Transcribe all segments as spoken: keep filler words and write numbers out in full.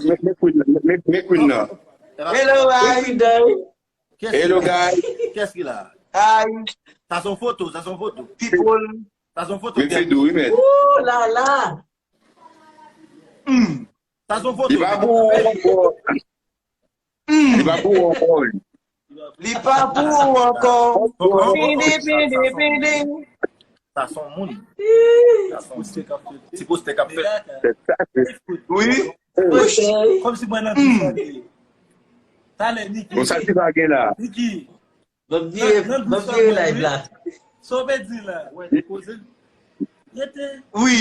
Men, men Queen nan, men, men, men Queen nan. Hello, how you doing? Hello, guys. Qu'est-ce qu'il a? Hi, Ça c'est une photo, ça c'est une photo. People. Ça c'est une photo. Men Fedou, wi, men. Ooh la la. Ça c'est une photo. Li pa pou ou ankò. Li pa pou ou ankò. Li pa pou ou ankò. Bidi, bidi, bidi. Ça c'est un monde. Ça c'est un ti poste k ap fèt. Se sa, se Wi. Ok. Kòm si mwen nan tou chante. Talè Niki. Bon, sa ki va gen la? Niki. Mwen vire, mwen vire live la. Sa w vle di la? Wè, depoze. Rete. Wi.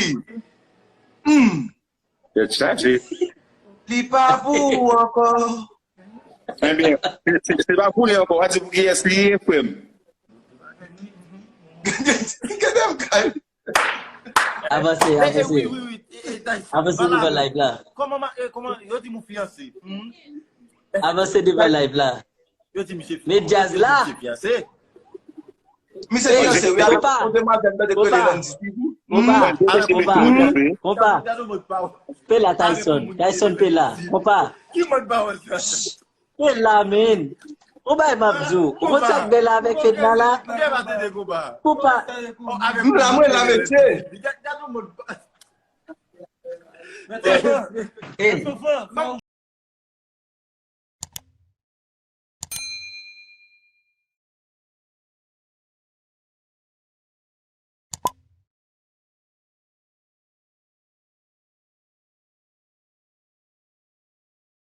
Hmm. Tèt chaje. Li pa pou ou ankò. Ebyen, se, se, se pa pou li ankò. W a di pou kiyès li ye, frè m. Gade m kay. Avanse, Eh, eh, avanse. wi, wi, wi. Eh, eh, Tyson, Avanse pa la, devan non. Live la. Kòman ma- eh, kòman yo di m ou fiyanse? Hmm? Avanse devan live la. Yo di misye Men jazz la. Misye fiyanse. Misye fiyanse, wi, avèk Konpa. yon demwazèl nan de Konpa. kole nan di. Konpa, Avèk konpa, Konpa. konpa. Gade mòd pawòl. Pe la Tyson, Tyson pe la. Konpa. Ki mòd pawòl sa? Pe la, men. Ou bay m ap di w. Ou konn sa k bèl avèk Fedna la? Ou gen pa tande konpa. Konpa. Oh, avèk M la, mwen la, mesye. Gade yon mòd pa- Eh, Fò, fò, fò.